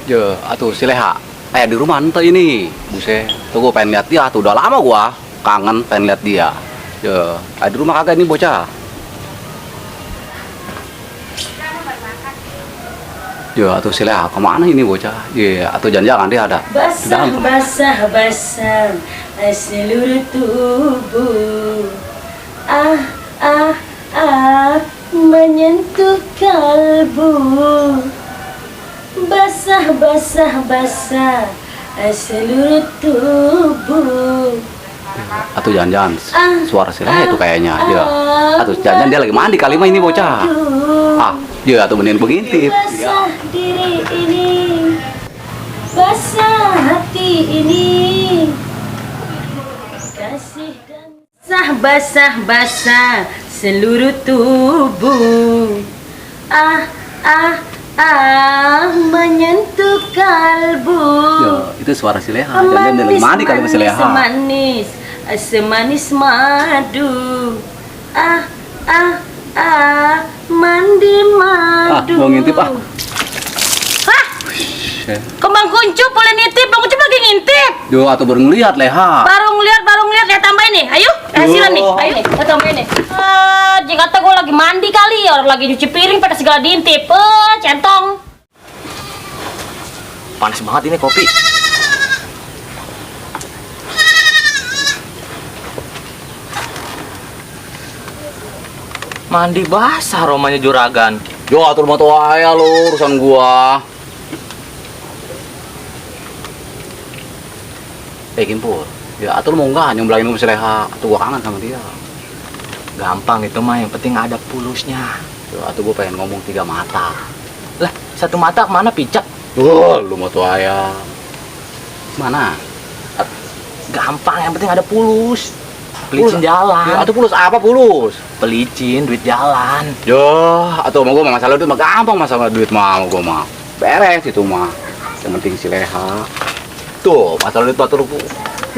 Ya, atuh si Leha. Di rumah ente ini. Buset, tuh gua pengen lihat dia tuh. Udah lama gua kangen pengen lihat dia. Ya, di rumah kagak ini bocah. Ya, atuh si Leha kemana ini bocah? Ya, atuh jangan-jangan dia ada. Basah, basah, basah seluruh tubuh. Ah, ah, ah, menyentuh kalbu. Basah, basah, basah seluruh tubuh. Atau jangan-jangan suara si Leha itu kayaknya. Ya, atau jangan-jangan dia lagi mandi kali mah ini bocah. Ya, atau beneran begintip. Basah diri ini, basah hati ini, kasih dan basah, basah, basah seluruh tubuh. Ah, ah, ah, menyentuh kalbu. Ya, itu suara si Leha. Jangan-jangan dia lagi mandi kali si Leha. Semanis, semanis madu. Ah, ah, ah, mandi madu. Mau ngintip Hah? Kembang kuncup boleh nitip, Bang Kuncup lagi ngintip. Yo, atau baru ngeliat Leha. Baru ngeliat, ya tambahin nih. Ayo, hasilan nih. Ayo nih, kita tambahin nih. Jika gue lagi mandi kali, orang lagi nyuci piring pada segala diintip. Centong. Panas banget ini kopi. Mandi basah romanya juragan. Yo, atur mau aya lo urusan gua. Pur. Ya, atur mau enggak nyomblangin si Leha. Atuh gua kangen sama dia. Gampang itu mah, yang penting ada pulusnya. Yo, atuh gua pengen ngomong 3 mata. Lah, satu mata mana picak? Lu mau aya. Mana? Gampang, yang penting ada pulus. Pelicin jalan. Ya, atuh pulus apa pulus? Pelicin duit jalan. Yo, atuh mau gua masalah duit mah gampang, masalah duit mah gua mah. Beres itu mah. Yang penting si Leha. Tuh, masalah duit atur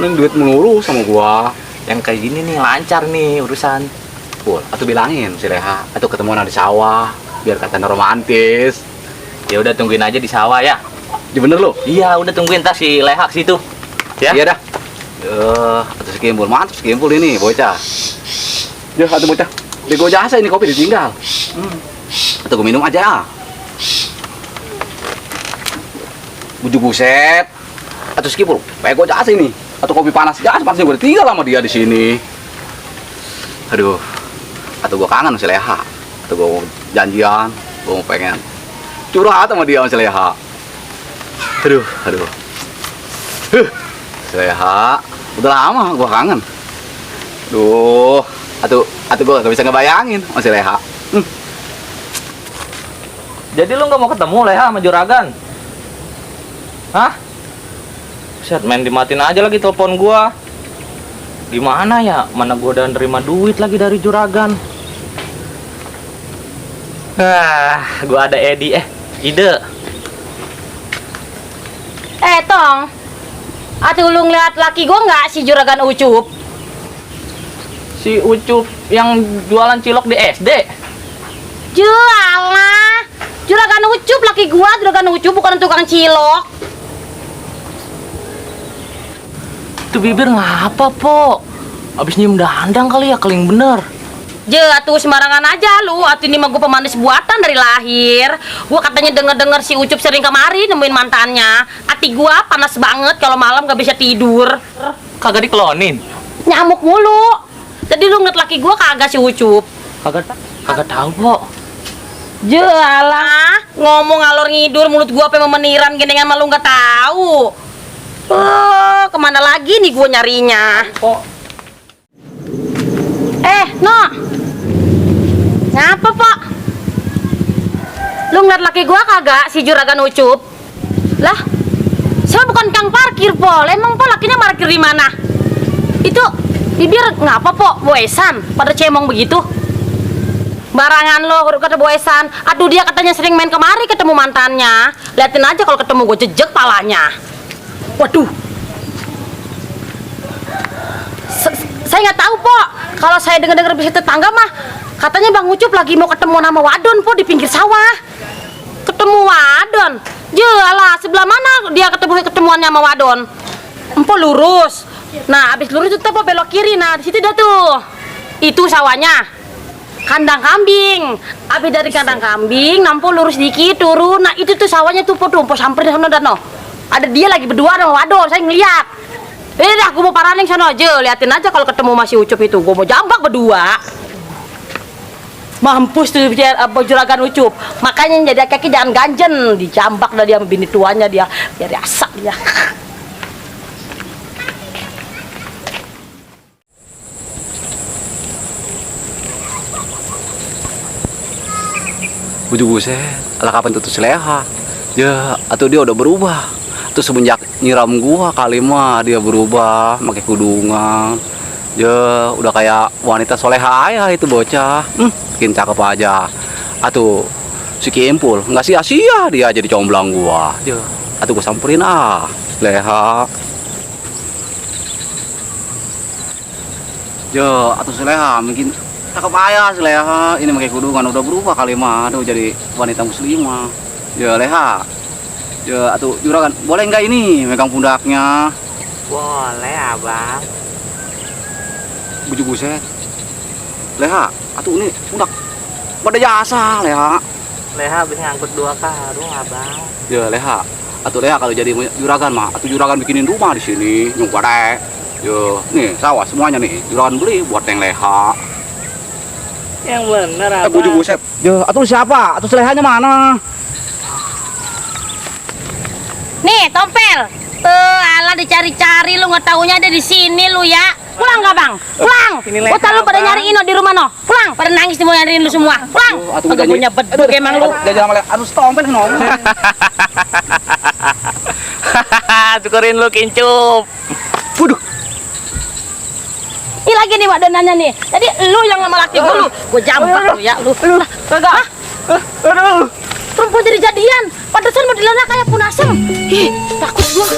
neng duit melulu sama gua. Yang kayak gini nih lancar nih urusan. Pul, atuh bilangin si Leha, atuh ketemuan di sawah, biar katanya romantis. Ya udah tungguin aja di sawah ya. Ya bener lo? Iya, udah tungguin tas si Leha ke situ. Ya. Iya dah. Atuh si Kimpul, mantap si Kimpul ini bocah. Ya, atuh bocah. Di gua jasa ini kopi ditinggal. Atuh gua minum aja. Bujuk buset. Atuh si Kimpul, kayak gua jasa ini. Atau kopi panas jas panasnya gue tinggal sama dia di sini. Aduh, atau gue kangen si Leha. Atau gue janjian, gue mau pengen curhat sama dia sama si Leha. Aduh. Si Leha, udah lama gue kangen. Atau gue gak bisa ngebayangin sama si Leha. Jadi lu nggak mau ketemu Leha sama juragan? Hah? Set, main dimatiin aja lagi telepon gua. Gimana ya? Mana gua udah nerima duit lagi dari juragan. Gua ada ide. Tong. Atuh lu ngeliat laki gua nggak si juragan Ucup? Si Ucup yang jualan cilok di SD. Jualah. Juragan Ucup laki gua, juragan Ucup bukan tukang cilok. Itu bibir ngapa, Po? Abis nyium dandang kali ya, keling bener. Atuh sembarangan aja lu. Atuh ini mah gua pemanis buatan dari lahir. Gua katanya denger-denger si Ucup sering kemari nemuin mantannya. Hati gua panas banget kalau malam gak bisa tidur. Kagak dikelonin? Nyamuk mulu. Tadi lu ngeliat laki gua kagak si Ucup? Kagak tahu, Po. Alah, ngomong ngalor ngidur mulut gua apa memeniran gendengan malu nggak tahu. Kemana lagi nih gue nyarinya? No. Ngapa, Pak? Lu ngeliat laki gua kagak si juragan Ucup? Lah, saya bukan kang parkir, Pol. Emang Pol lakinya parkir di mana? Itu bibir ngapa, Pok? Boesan pada cemong begitu? Barangan lo, kata boesan. Aduh, dia katanya sering main kemari ketemu mantannya. Liatin aja kalau ketemu gue jejek palanya. Waduh. Saya nggak tahu, Po. Kalau saya dengar-dengar bisa tetangga mah katanya Bang Ucup lagi mau ketemu nama wadon, Po, di pinggir sawah. Ketemu wadon. Jelah, sebelah mana dia ketemuannya sama wadon? Empo lurus. Nah, abis lurus itu apa belok kiri. Nah, di situ dah tuh. Itu sawahnya. Kandang kambing. Abis dari kandang kambing, nampo lurus dikit turun. Nah, itu tuh sawahnya tuh empo samperin sana dan no. Ada dia lagi berdua sama wadon, saya ngeliat. Dah, gue mau paraning sana aja. Liatin aja kalau ketemu masih Ucup itu. Gue mau jambak berdua. Mampus tuh Juragan Ucup. Makanya jadi kaki jangan ganjen, dijambak dah dia sama bini tuanya dia, biar asak dia. Buset, ala kapan tuh Leha? Ya, atau dia udah berubah. Tuh semenjak nyiram gua kali mah dia berubah, pakai kudungan. Ya, udah kayak wanita soleha ya itu bocah. Bikin cakep aja. Atuh si Kimpul nggak sia-sia dia jadi comblang gua. Ya, atuh gua samperin Leha. Ya, atuh Leha mungkin cakep aja Leha. Ini pakai kudungan udah berubah kali mah. Aduh jadi wanita muslimah. Ya Leha. Ya, atuh Juragan, boleh nggak ini megang pundaknya? Boleh, Abang. Buset. Leha, atuh ini pundak pada jasa Leha. Leha habis ngangkut 2 karung, Abang. Ya Leha, atuh Leha kalau jadi Juragan mah, atuh Juragan bikinin rumah di sini, nyumpah deh. Yo, nih sawah semuanya nih, Juragan beli buat yang Leha. Yang bener, Abang. Buset. Ya, atuh siapa? Atuh Lehanya mana? Nih, Tompel. Alah dicari-cari lu nggak taunya ada di sini lu ya. Pulang nggak bang? Pulang. Gua tahu lu pada nyariin lo di rumah no. Pulang. Pada nangis nih mau nyariin lu semua. Pulang. Atuh Agak punya beduk emang lu. Dia jangan malah aduh Tompel ngomong. Syukurin lu, Kincup. Waduh. Ini lagi nih wadananya nih. Jadi lu yang sama laki gua jambak lu ya lu. Kagak. Aduh. Perempuan jadi jadian. Pantesan mau dilana kayak punasem. Ih, takut gua.